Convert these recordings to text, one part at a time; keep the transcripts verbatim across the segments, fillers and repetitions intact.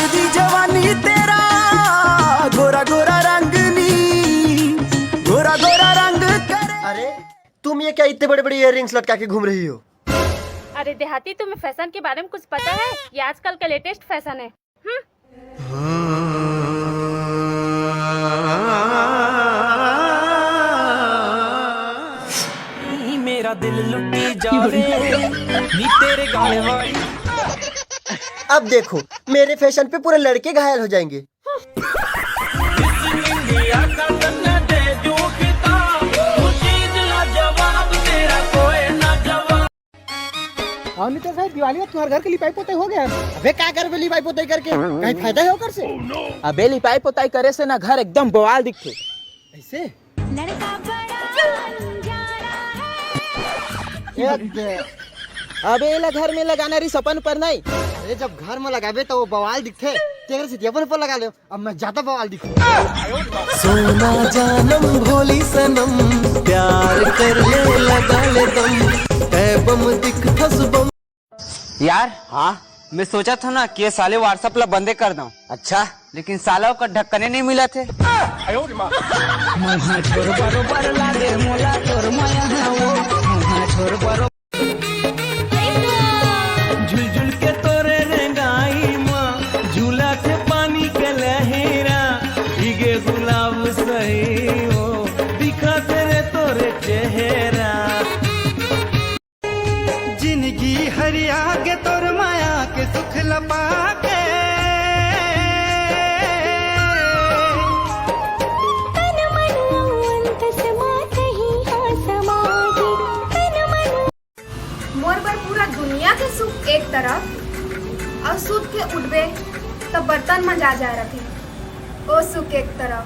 जवानी तेरा गोरा गोरा रंग नी, गोरा गोरा रंग करे। अरे, तुम ये क्या इतने बड़े बड़े इयररिंग्स लटका के घूम रही हो? अरे देहाती, तुम्हें फैशन के बारे में कुछ पता है? ये आजकल का लेटेस्ट फैशन है। हम्म। मेरा दिल लुटी जावे नी तेरे गाने वाली। अब देखो, मेरे फैशन पे पूरे लड़के घायल हो जाएंगे। हाँ, नहीं तो साहब, दिवाली में तुम्हारे घर के लिपाई पोताई हो गया? अबे, क्या करबे लिपाई पोताई करके? कहीं फायदा है ओकर से? अबे, लिपाई पोताई करे से ना घर एकदम बवाल दिखथे। ऐसे? लड़का बड़ा अनजाना है। अबे, एला घर में लगाना रही, सपन पर नहीं। अरे, जब घर में लगाबे तो वो बवाल दिखथे, तेरे से अपन ऊपर लगा ले। अब मैं ज्यादा बवाल दिखूं। सोना जानम भोली सनम, प्यार कर ले लगा ले दम, ऐ बम दिखथस बम। यार, हाँ? मैं सोचत हंव ना कि ये साले WhatsApp ला बंदे कर दंव। अच्छा। लेकिन साला ओकर ढक्कने नहीं मिलत हे। मुहा छोर बरोबर लागे मोला तोर मया हो, मुहा छोर बरो- झुलझुल के तोरे रेंगाई मा, झूला थे पानी के लहेरा, भीगे गुलाब सही हो, दिखत रे तोरे चेहरा। जिंदगी हरिया के तोर माया के सुख लपा के। तन मन अंत समा कहीं हाँ समागे। तन मन मोर बर पूरा दुनिया के सुख एक तरफ, अउ सुत के उठबे त बर्तन म जा जा रथे, ओ सुख एक तरफ।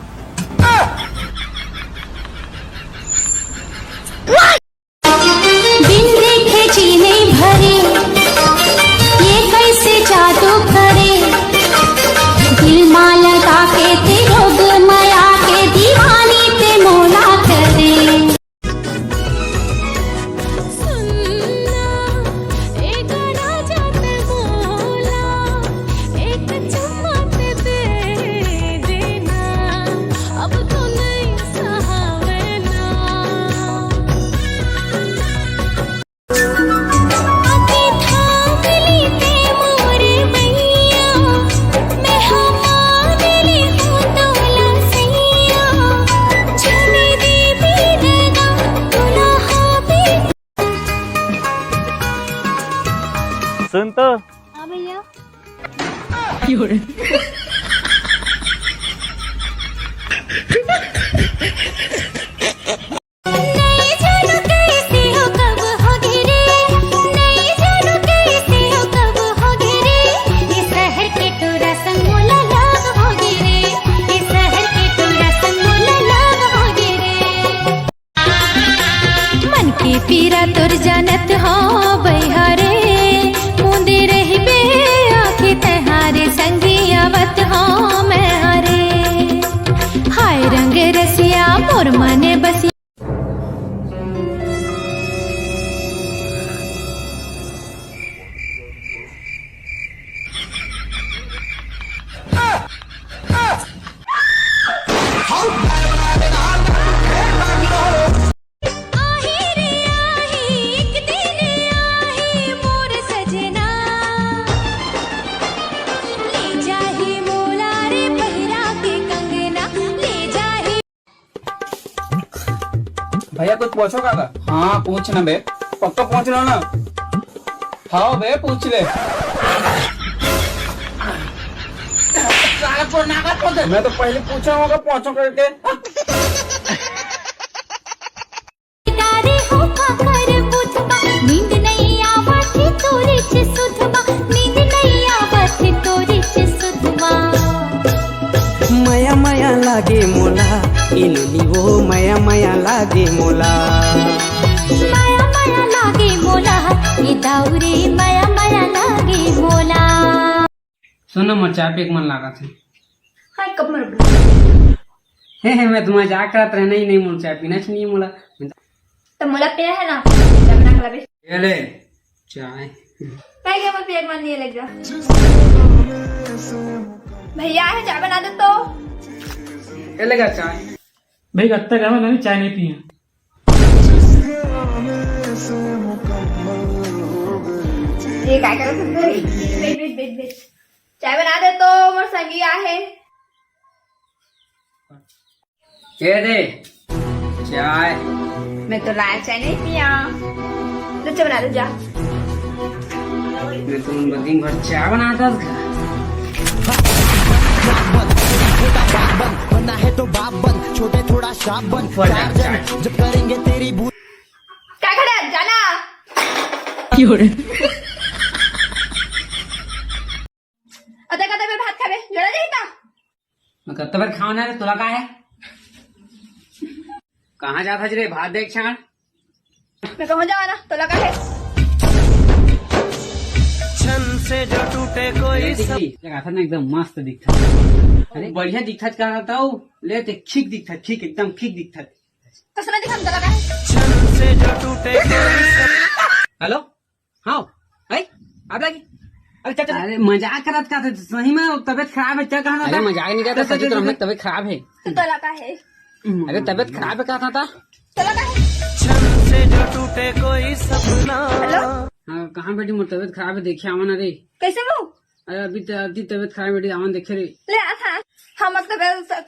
बिन देखे जी नइ भरे, ये कइसे जादू करे। दिल मा लगा के ते रोग मया के दीवानी ते मोला करे। सुनना, ए गाना जाते बोला, एक चुम्मा ते दे देना, अब तो नहीं सहावे ना। आके थाम ली ते मोरे मैया, मैं हमार ली हूँ तोला सैया, छने दे बेदगा तोला हाबे। सुन तो। हाँ भैया। नहीं जानू कैसे हो, कब हो गिरे, नहीं जानू कैसे हो, कब हो गिरे, ये शहर के टूरा संग मोला लाग हो गिरे, ये शहर के टूरा संग मोला लाग हो गिरे। मन के पीरा तोर जानत हो बइहारे, मुंदे रहिबे आँखी तहारे, संगी आवत हो मैं हरे। हाय रंग रसिया मोर मन बसिया। आही रे आही, एक दिन आही मोर सजना। ले जाही मोला रे पहिरा के कंगना, ले जाही। भैया, कुछ पूछो काका? हाँ, पूछ ना बे। पक्का पूछ लो ना। हाँ बे, पूछ ले। साला को नागा को दे। मैं तो पहले पूछा होगा, पूछो करके। गारी हो काकर बुधबा, नींद नहीं आवत तोरे से सुधबा, नींद नहीं आवत तोरे से सुधबा। मया मया लागे मोला, ए नोनी वो मया मया लागे मोला। मया मया लागे मोला, ए दाऊ रे मया मया लागे मोला। सुनो, मोर चाय पिए के मन लागत हे। हाय, कब मर हे, हे, मैं तो मजाक करत रहे, नहीं, नहीं, मोला चाय पीना चाहिए मोला। त मोला पिया है ना, जब ना खिलाबे। ये ले, चाय। मैं क्या, मैं पिए के मन नहीं लग रहा। चाय बना दे तो। ये लेगा चाय। भाई, कब तक है, मैं चाय नहीं पिया। ये काय करत होते? Wait, wait, wait, wait. चाय बना दे तो, मोर संगी आहे। ये दे चाय। मैं तो लाया चाय नहीं पिया। तो चाय बना दे जा। मैं तो दिन भर चाय बनाता था। छोटा बाप बन, बनना है तो बाप बन, छोटे थोड़ा श्राप बन। ऊपर जा, चार जन चाय। जब करेंगे तेरी बू- क्या खड़ा है? जाना। क्यों रे? अतका तबे भात खाबे, जरा जाही ता। मैं कत्ता बेर खावना रे, तोला का है? कहाँ जात हस रे? भात देख छाड़। मैं कहूँ जावा ना, तोला का है? छन से जो टूटे कोई ये देखी, सब ये गाथा ना एकदम मस्त दिखता। अरे बढ़िया दिखता कहा था वो, ले ते खिक दिखता, खिक एकदम खिक दिखता। कसना दिखा, तोला का है? छन से जो टूटे कोई सब। हेलो? हाँ, है? आप लगी? अरे, चल, चल। अरे, मजाक करत का था, सही में तबीयत खराब है, क्या कहना अरे, था? मजाक नहीं करता, चल, चल, सच चल, में चल। तबीयत खराब है। तो तोला का है? अरे, तबीयत खराब है, कहता था। तोला का है? छन से जो टूटे कोई सपना। हेलो? हाँ, कहाँ बेटी, मोर तबीयत खराब है, देखे आवा ना रे। कैसे वो? अरे, अभी त-, अभी तबीयत खराब है बेटी, आवा ना देखे रे। ले आ था, हाँ, मतलब,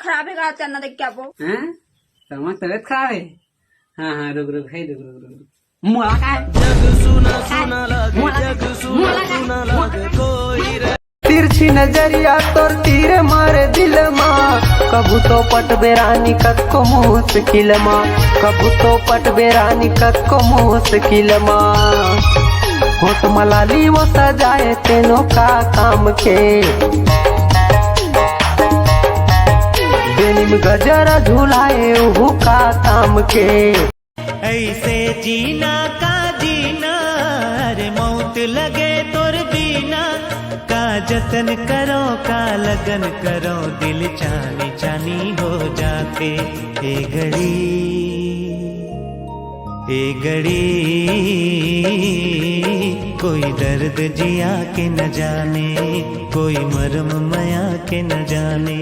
खराब है, का चलना देख के आबो। हैं? तमार तबीयत खराब है? हाँ, हाँ, रुक, रुक, है, रुक, रुक, रुक, रुक। मोला काय? जग सुना सुना लागे, मोला काय? जग सुना मोला काय? सुना लागे, कोई रे। तिरछी नजरिया तोर तीर मारे दिल मा, कभू तो पटबे रानी कतको मुश्किल मा, कभू तो पटबे रानी कतको मुश्किल मा। होठ मलाली वो सजाए तेनो का काम के, बेनी में गजरा झुलाए उहू का काम के। ऐसे जीना का जीना, अरे मौत लगे तोर बीना, का जतन करो, का लगन करो, दिल चानी चानी हो जाथे। ए घड़ी, ए घड़ी, कोई दर्द जिया के न जाने, कोई मरम मया के न जाने,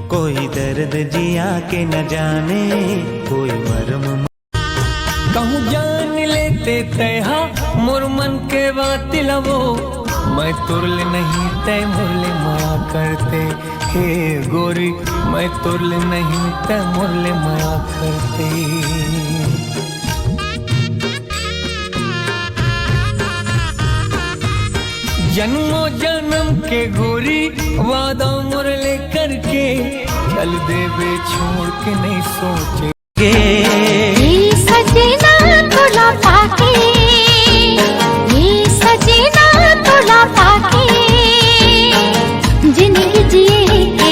कोई दर्द जिया के न जाने, कोई मरम कहूँ जान लेते तैहा मोर मन के बात लवो, मैं तुरले नहीं तय मुरले मया करते। हे गोरी, मैं तुरले नहीं तय मुरले मया करते। जन्मों जन्म के गोरी वादा मुरले करके चल देबे छोड़ के नहीं सोचे। ये सजना तोला पाके, ये सजना तोला पाके, जिंदगी जिए के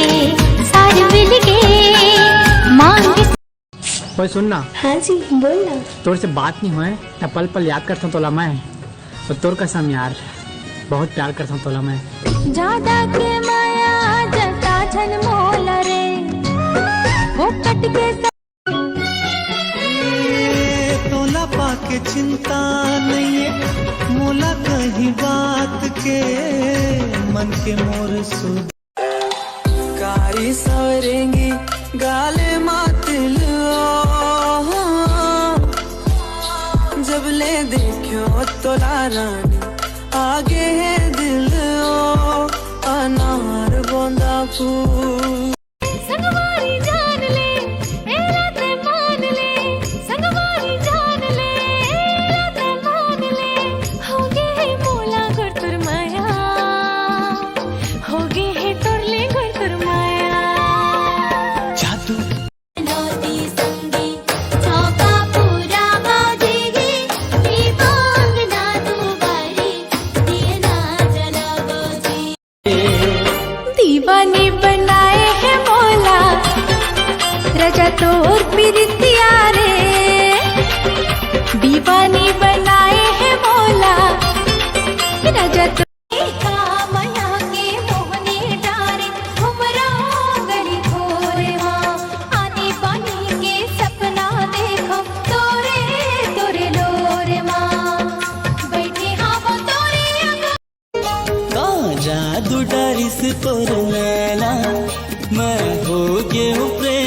सारी मिल के मांग। ओए सुन ना। हाँ जी, बोल ना। तोर से बात नहीं होए, त पल पल याद करता तोला मैं। तो तोर कसम यार, बहुत प्यार करता तोला मैं। ज्यादा के माया जता झन मोला रे, वो कट के ए, तोला पाके चिंता नइये, मोला कहीं बात के, मन के मोर सुध। कारी सवरेंगी गाले मातिल ओ, जब ले देखो तोला रानी, आगे है दिल ओ, अनार बोंदा फूल। संगवारी जान ले, एला ते मान ले, संगवारी जान ले, एला ते मान ले, होगे हे मोला गुरतुर माया, होगे हे तोर ले गुरतुर माया। जादू। नौती संगी, चौका पूरा बाजेगी, दीप अंगना दुआरी, दिए ना जलावो जी। दीवानी बनाए है मोला, राजा तोर प्रीतिया रे। दीवानी बनाए है मोला, राजा तो का मया के मोहनी डारे, घुमरा गली घोरे मा, आनी बानी के सपना देखो, तोरे, तोरे लोरे मा, बैठे हाँ वो तोरे अगो। का जादू डारिस तोर लैला, मैं हो गेहूं प्रेम